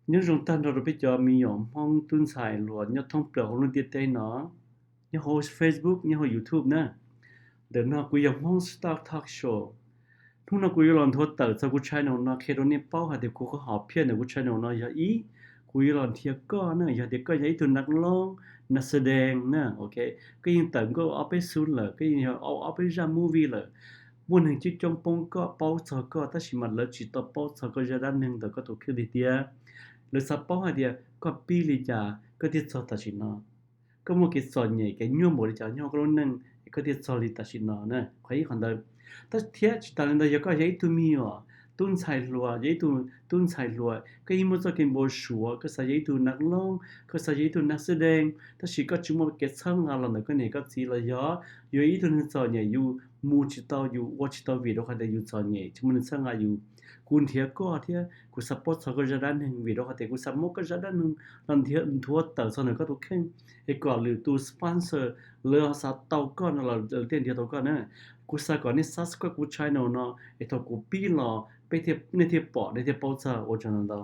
Nyob zoo tag nrho rau peb cov me nyuam Hmoob tub ntxhais hluas nyob thoob plaws hauv lub ntiaj teb no, nyob hauv Facebook, nyob hauv YouTube na. Ntawm no kuv yog Hmoob Stock Talk Show. Hnub no kuv yuav los nthuav tawm txog kuv channel no qhia rau nej paub hais tias kuv qhov hom phiaj ntawm kuv channel no yog ib, kuv yuav los nrhiav koj na, yog tias koj yog ib tug nag loob, nag xadees na, ok, koj yeej tawm nkauj ob peb xub lawm, koj yeej yog ob peb zaj movie lawm, muaj neeg coob coob poob koj, paub txog koj, tab sis mas lawv tsis tau paub txog koj zaj dab neeg ntawm koj tus kheej tiag tiag. Lawv xav paub hais tias koj pib li cas koj thiaj txog tam sim no, koj muaj kev txom nyem kev nyuaj npaum li cas nyob koj lub neej es koj thiaj txog li tam sim no na, qhov ib qhov ntawd. Tab thiab tsis tas li ntawd, yog koj yog ib tug me nyuam tub ntxhais hluas, yog ib tug tub ntxhais hluas, koj yeej muaj txoj kev npau suav, koj xav yog ib tug nag loob, koj xav yog ib tug nag xadees, tab sis koj tsis muaj kev txhawb nqa los ntawm koj niam koj txiv los yog yus ib tug neeg txom nyem yus mus tsis tau yus ua tsis tau vim rau qhov tias yus txom nyem tsis muaj neeg txhawb nqa yus. Kuv nrhiav koj thiab kuv xav paub txog koj zaj dab neeg vim rau qhov tias kuv xav muab koj zaj dab neeg los nthuav tawm txog ntawm koj tus kheej, es kom lwm tus sponsor lawv ho xav tau koj no los lawv thiaj nrhiav tau koj na. Kuv xav kom nej subscribe kuv channel no, es thaum kuv pib los peb thiaj, nej thiaj pom, nej thiaj paub txog. Ua tsaug ntau ntau.